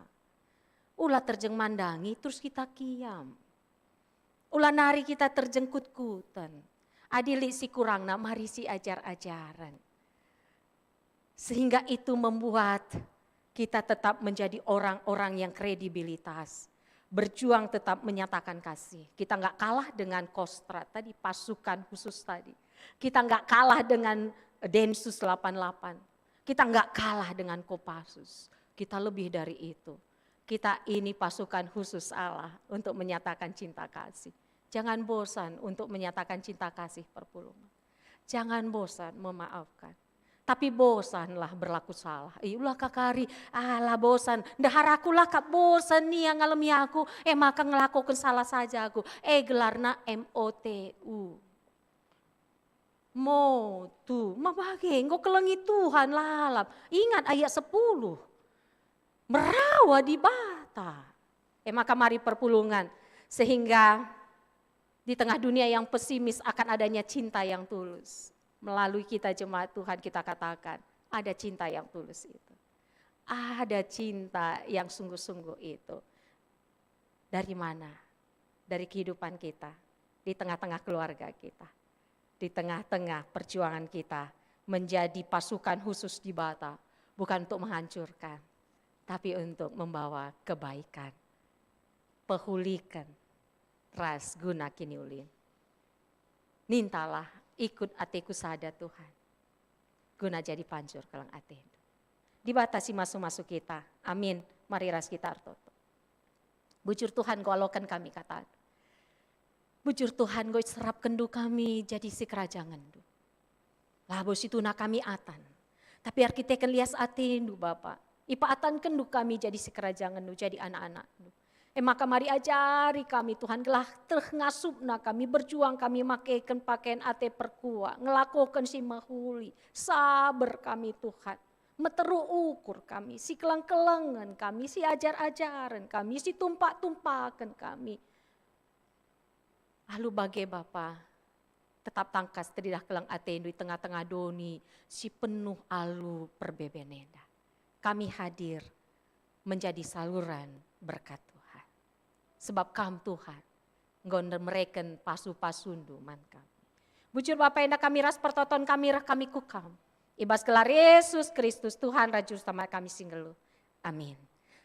Ula terjeng mandangi terus kita kiam. Ula nari kita terjeng kut-kuten. Adi lit si kurangna mari si ajar-ajaren. Sehingga itu membuat kita tetap menjadi orang-orang yang kredibilitas. Berjuang tetap menyatakan kasih. Kita nggak kalah dengan Kostrad tadi, pasukan khusus tadi. Kita nggak kalah dengan Densus delapan delapan. Kita nggak kalah dengan Kopassus. Kita lebih dari itu. Kita ini pasukan khusus Allah untuk menyatakan cinta kasih. Jangan bosan untuk menyatakan cinta kasih perpulungen. Jangan bosan memaafkan. Tapi bosanlah berlaku salah. Ih, ulah kakari, alah bosan. Ndehar aku lah kap bosan nia ngalemi aku, e maka ngelakoken salah saja aku. E gelarna M O T U. Motu, mabage, enggo kelengi Tuhan lalap. Ingat ayat sepuluh. Merawa Dibata. E maka mari perpulungen. Sehingga di tengah dunia yang pesimis akan adanya cinta yang tulus. Melalui kita jemaat Tuhan kita katakan, ada cinta yang tulus itu. Ada cinta yang sungguh-sungguh itu. Dari mana? Dari kehidupan kita, di tengah-tengah keluarga kita, di tengah-tengah perjuangan kita menjadi pasukan khusus Dibata, bukan untuk menghancurkan, tapi untuk membawa kebaikan, pehuliken, ras guna kiniulin. Nintalah, ikut ateku sada Tuhan, guna jadi pancur keleng atendu. Dibata si masu-masu kita. Amin. Mari ras kita ertoto. Bujur Tuhan, enggo aloken kami katandu. Bujur Tuhan, enggo iserapkenndu kami jadi sikerajangendu. Labo situhuna kami atan, tapi erkiteken lias atendu, Bapa. Ipaatankendu kami jadi sikerajangenndu, jadi anak-anakndu. E maka mari ajari kami, Tuhan, gelah tereh ngasupna kami, berjuang kami, makeken paken ate perkuah, ngelakoken si mehuli, saber kami, Tuhan. Meteruk ukur kami, sikeleng-kelengen kami, siajar-ajaren kami, situmpak-tumpaken kami. Alu bage, Bapa, tetap tangkas teridah keleng atendu i tengah-tengah doni si penuh alu perbeben enda. Kami hadir menjadi saluran berkat Tuhan. Sebab Kam, Tuhan, enggo mereken pasu-pasundu man kami. Bujur Bapa, enda kami ras pertoton kami reh kami ku Kam. I bas gelar Yesus Kristus, Tuhan ras Juru Selamat kami si nggeluh. Amin.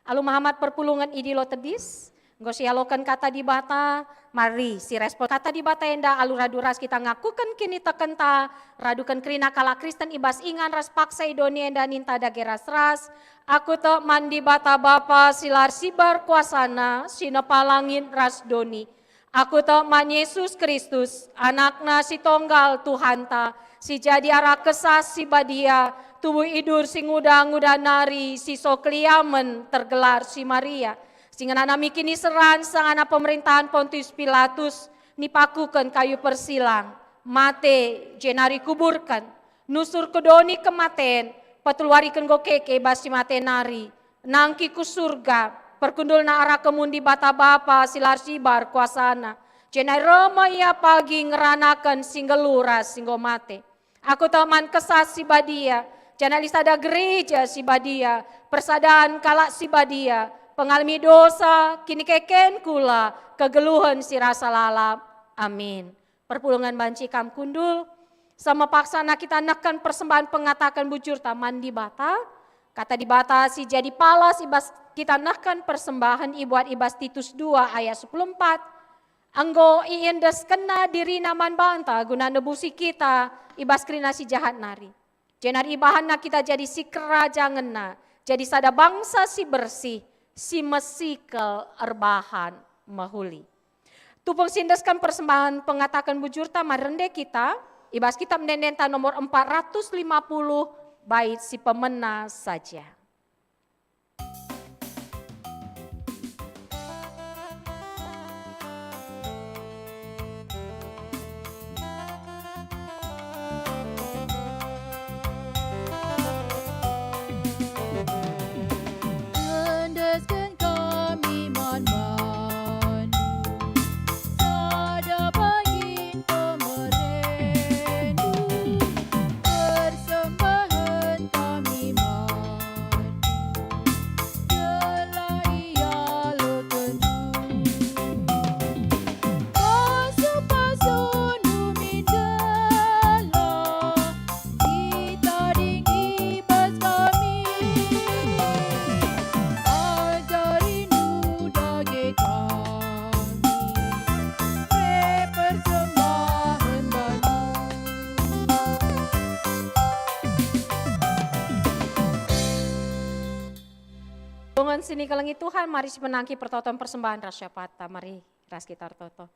Alu mehamat perpulungen idilo tedis, enggo sialoken Kata Dibata, mari sirespon Kata Dibata enda alu radu ras kita ngakuken kinitekenta, raduken kerina kalak Kristen i bas ingan ras paksa i doni enda ninta dage ras-ras, Aku tek man Dibata Bapa si la ersibar kuasana, si nepa langit ras doni. Aku tek man Yesus Kristus, AnakNa si Tonggal Tuhanta, si jadi arah Kesah Si Badia, tubuh idur si nguda-nguda nari, si so keliamen tergelar si Maria, si ngenanami kiniseran sangana pemerintahan Pontius Pilatus, nipakuken kayu persilang, mate, jenari kuburken. Nusur ku doni kematen, peteluariken enggo keke bas si mate nari, nangki ku Surga, perkundulna arah kemun Dibata Bapa si la ersibar kuasana, jenari reh me Ia pagi ngeranaken si nggeluh ras si enggo mate. Aku tek man Kesah Si Badia, janah lit sada gereja si badia, persadan kalak si badia, pengalemi dosa, kinikeken kula, kegeluhen si rasa lalap. Amin. Perpulungen banci kam kundul, sama paksana kita nehken persembahen pengataken bujurta man Dibata. Kata Dibata si jadi palas i bas kita nehken persembahen ibuat i bas Titus dua ayat sepuluh empat, enggo iendeskenna diriNa man banta guna nebusi kita i bas kerina si jahat nari. Jenari ibahanNa kita jadi sikerajangenNa, jadi sada bangsa si bersih, si mesikel erbahan mehuli. Tupung siendesken persembahen pengataken bujurta, mari rende kita i bas kitab ende-endenta nomor empat ratus lima puluh, bait si pemena saja. Endesken kami man bandu, sada pagin pemerendu, persembahen kami man Sini kelengi Tuhan, mari sipenangki pertoton persembahan ras syafaat. Mari ras kita ertoto.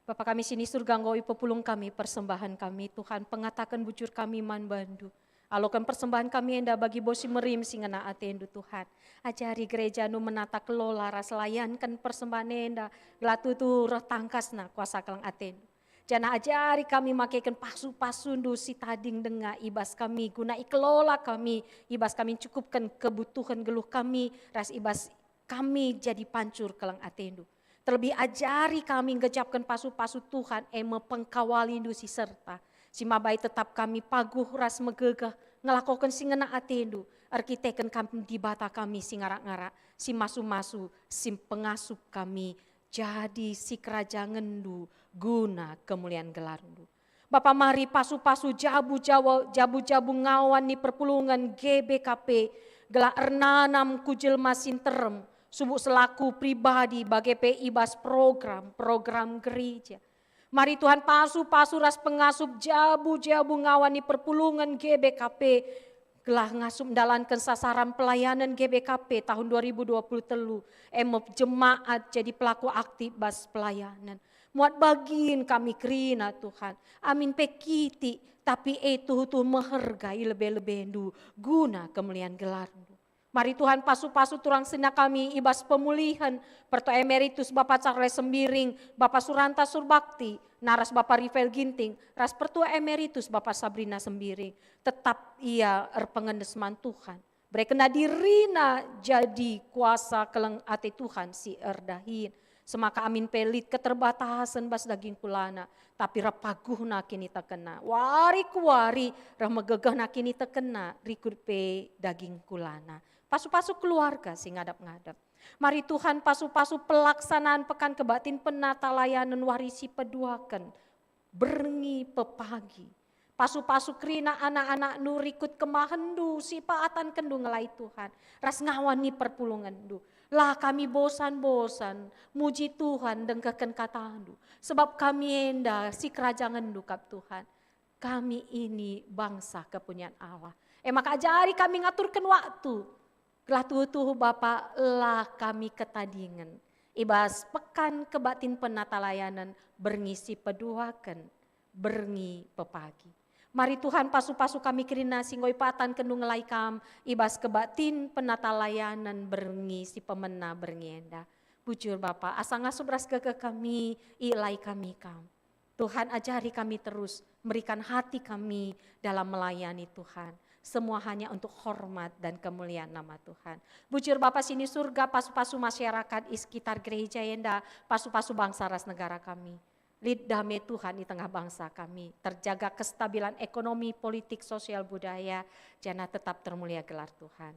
Bapa kami sini Surga, enggo ipepulung kami persembahan kami, Tuhan, pengataken bujur kami man bandu. Aloken persembahan kami enda bagi bos si merim si ngena atendu, Tuhan. Ajari gerejaNdu menata kelola ras layanken persembahan enda, gelah tuhu reh tangkasna kuasa keleng atendu. Janah ajari kami makeken pasu-pasundu si tading denga i bas kami, guna ikelola kami, i bas kami ncukupken kebutuhen geluh kami, ras i bas kami jadi pancur keleng atendu. Terlebih ajari kami nggejapken pasu-pasu Tuhan, e me pengkawalindu si serta, si mabai tetap kami paguh ras megegeh ngelakoken si ngena atendu, erkiteken kam Dibata kami si ngarak-ngarak, si masu-masu, si pengasup kami jadi sikerajangenNdu guna kemulian gelarNdu. Bapa, mari pasu-pasu jabu-jawa-, jabu-jabu ngawan ni perpulungen G B K P, gelah ernanam ku jelma si nterem, subuk selaku pribadi bage pe i bas program-program gereja. Mari Tuhan pasu-pasu ras pengasup jabu-jabu ngawan ni perpulungen G B K P, gelah ngasup ndalanken sasaran pelayanan G B K P tahun dua ribu dua puluh telu, e me jemaat jadi pelaku aktif bas pelayanan. Muat bagin kami kerina, Tuhan. Amin pe kitik, tapi e tuhu-tuhu meherga i lebe-lebendu guna kemulian gelarNdu. Mari Tuhan pasu-pasu turang senina kami i bas pemulihen Pertua Emeritus Bapa Charles Sembiring, Bapa Suranta Surbakti, naras Bapa Rifael Ginting, ras Pertua Emeritus Bapa Sabrina Sembiring. Tetap ia erpengendes man Tuhan. Berekenna dirina jadi kuasa keleng ate Tuhan si erdahin. Semaka amin pe lit keterbatasen bas daging kulana, tapi reh paguhna kinitekenna. Wari ku wari reh megegehna kinitekenna, rikut pe daging kulana. Pasu-pasu keluarga si ngadap-ngadap. Mari Tuhan pasu-pasu pelaksanaan Pekan Kebaktin Penatalayanen wari si peduaken, berngi pepagi. Pasu-pasu kerina anak-anakNdu rikut kemahenNdu si paatankenndu ngelai Tuhan, ras ngawan ni perpulungenNdu. La kami bosan-bosan muji Tuhan, ndengkehken kataNdu, sebab kami enda sikerajangenNdu kap Tuhan. Kami ini bangsa kepunyan Allah. E maka ajari kami ngaturken waktu, gelah tuhu-tuhu Bapa la kami ketadingen i bas Pekan Kebaktin Penatalayanen berngi si peduaken, berngi pepagi. Mari Tuhan pasu-pasu kami kerina si enggo ipaatankenndu ngelai Kam i bas kebaktin penatalayanen berngi si pemena berngi enda. Bujur Bapa, asa ngasup ras gegeh kami, ielai kami Kam. Tuhan, ajari kami terus, merikan hati kami dalam melayani Tuhan. Semua hanya untuk hormat dan kemuliaan nama Tuhan. Bujur Bapa sini Surga, pasu-pasu masyarakat i sekitar gereja enda, pasu-pasu bangsa ras negara kami. Lit dame Tuhan i tengah bangsa kami, terjaga kestabilan ekonomi, politik, sosial, budaya, janah tetap termulia gelar Tuhan.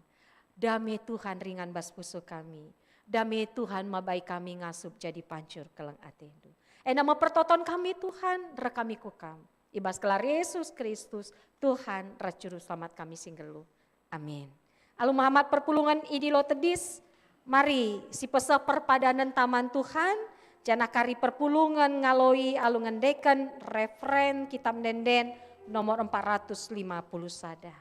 Dame Tuhan ringan bas pusuh kami. Dame Tuhan mabai kami ngasup jadi pancur keleng ateNdu. Enda me pertoton kami, Tuhan, reh kami ku Kam. I bas gelar Yesus Kristus, Tuhan ras Juru Selamat kami si nggeluh. Amin. Alu Muhammad perpulungen idilo tedis, mari sipeseh perpadanenta man Tuhan, janah kari perpulungen ngaloi alu ngendeken referen Kitab Ende-enden nomor empat ratus lima puluh sada.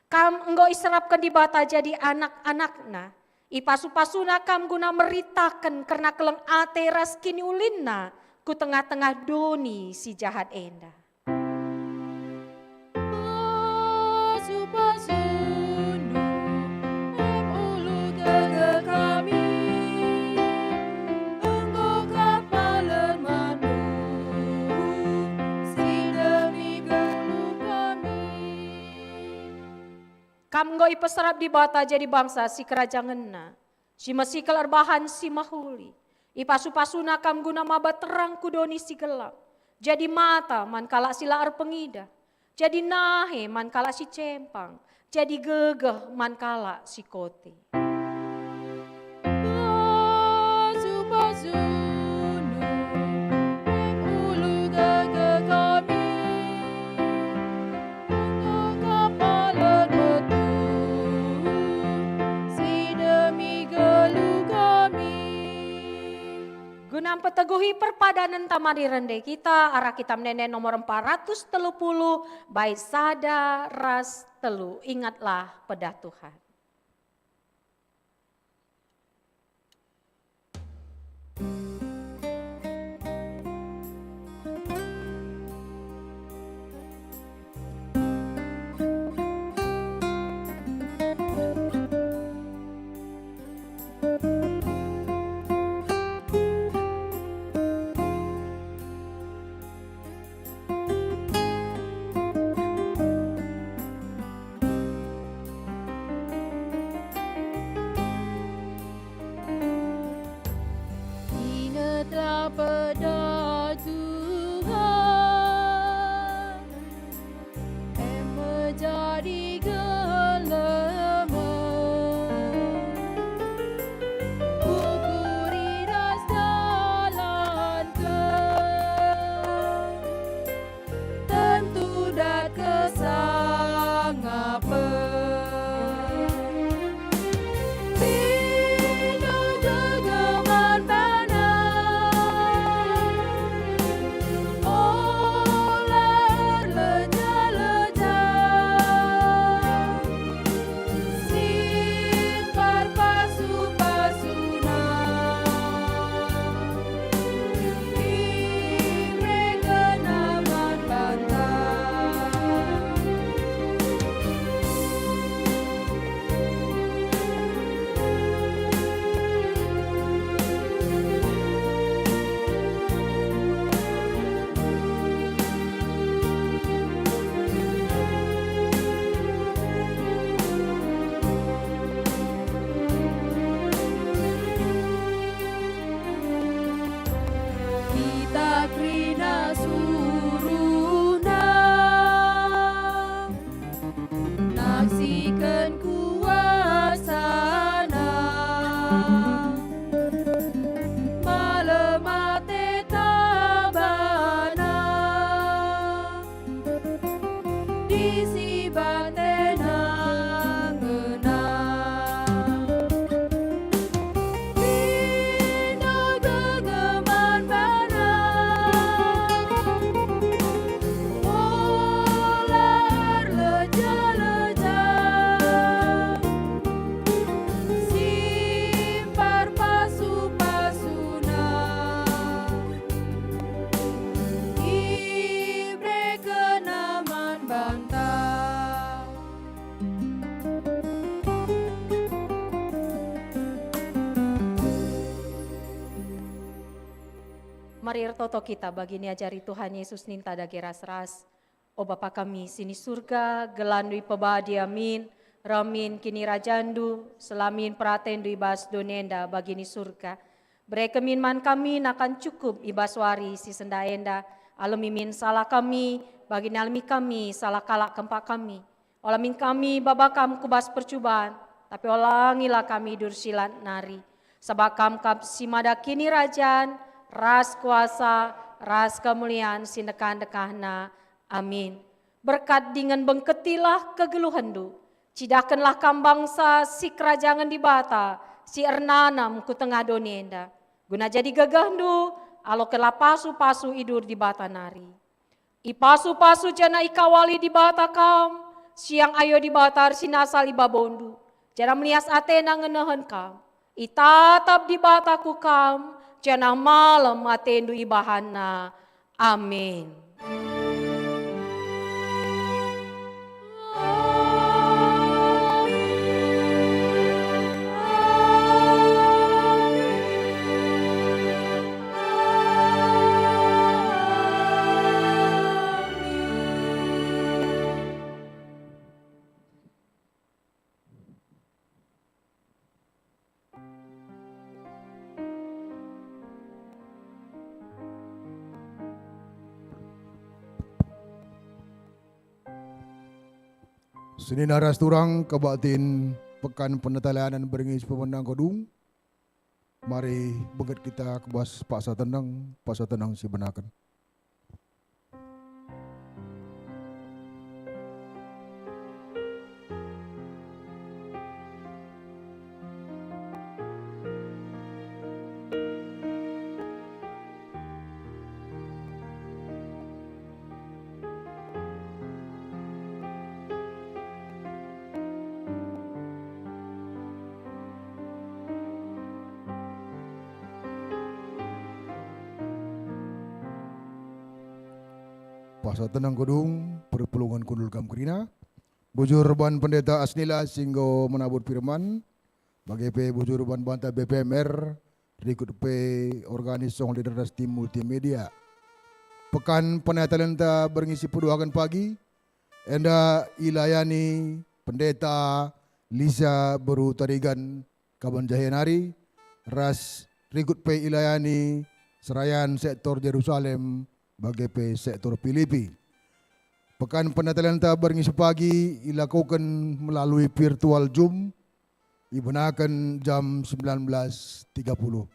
Kam enggo iserapken Dibata jadi anak-anakNa, ipasu-pasuNa kam guna meritaken kerna keleng ate ras kiniulinNa ku tengah-tengah doni si jahat enda. Pasu-pasundu, em ulu gegeh kami, enggo kap malen mandu, si demi geluh kami. Kam enggo ipeserap Dibata jadi bangsa sikerajangenNa, si mesikel erbahan si mehuli. Ipasu-pasuNa kam guna maba terang ku doni si gelap, jadi mata man kalak si la erpengidah, jadi nahe man kalak si cempang, jadi gegeh man kalak si kote. Pasu-pasundu, em ulu gegeh kami, enggo kap malen metu, si demi geluh kami. Guna mpeteguhi perpadanenta mari rende kita arah Kitab Ende-enden nomor empat ratus telu puluh, bait sada ras telu. Ingatlah pedah Tuhan. Mari ertoto kita bagi niajari Tuhan Yesus ninta dage ras-ras. O Bapa kami si ni Surga, gelarNdu ipebadi amin, reh min kinirajanNdu, selamin peratenNdu i bas doni enda bagi ni Surga. Bereken min man kami nakan cukup i bas wari si sendah enda, alemi min salah kami, bagi nalemi kami salah kalak kempak kami. Ola min kami baba Kam ku bas percuban, tapi olangilah kami idur si lat nari. Sabap Kam kap si mada kinirajan, ras kuasa, ras kemulian si ndekah-ndekahna. Amin. Berkat dingen bengketilah kegeluhenNdu. Cidahkenlah Kam bangsa si kerajangen Dibata si ernanam ku tengah doni enda. Guna jadi gegehndu, alokenlah pasu-pasu idur Dibata nari. Ipasu-pasu janah ikawali Dibata kam, siang ayo Dibata ersinasal i babondu, janah melias atena ngenehen kam. Itatap Dibata ku kam, janah malem atendu ibahanNa. Amin. Senina ras turang kebaktin Pekan Penatalayanen berngi si pemenang kodung. Mari bengket kita ku bas paksa teneng, paksa teneng si benaken. Paksa teneng kodung, perpulungen kundul kam kerina. Bujur ban Pendeta Asnila si enggo menabur firman, bage pe bujur ban banta B P M R, rikut pe organis Song Leader ras tim multimedia. Pekan Penatalenta berngi si peduaken pagi, enda ilayani Pendeta Lisa Beru Tarigan, kaban jahe nari, ras rikut pe ilayani serayan sektor Jerusalem, bage pe sektor Pilipi. Pekan Penatalenta berngi si pagi ilakoken melalui virtual Zoom, ibenaken jam sembilan belas tiga puluh.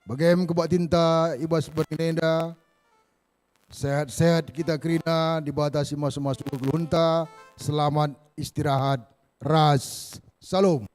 Bagem kebaktinta i bas berngi enda, sehat-sehat kita kerina, Dibata si masu-masu kegeluhenta, selamat istirahat, ras Salom.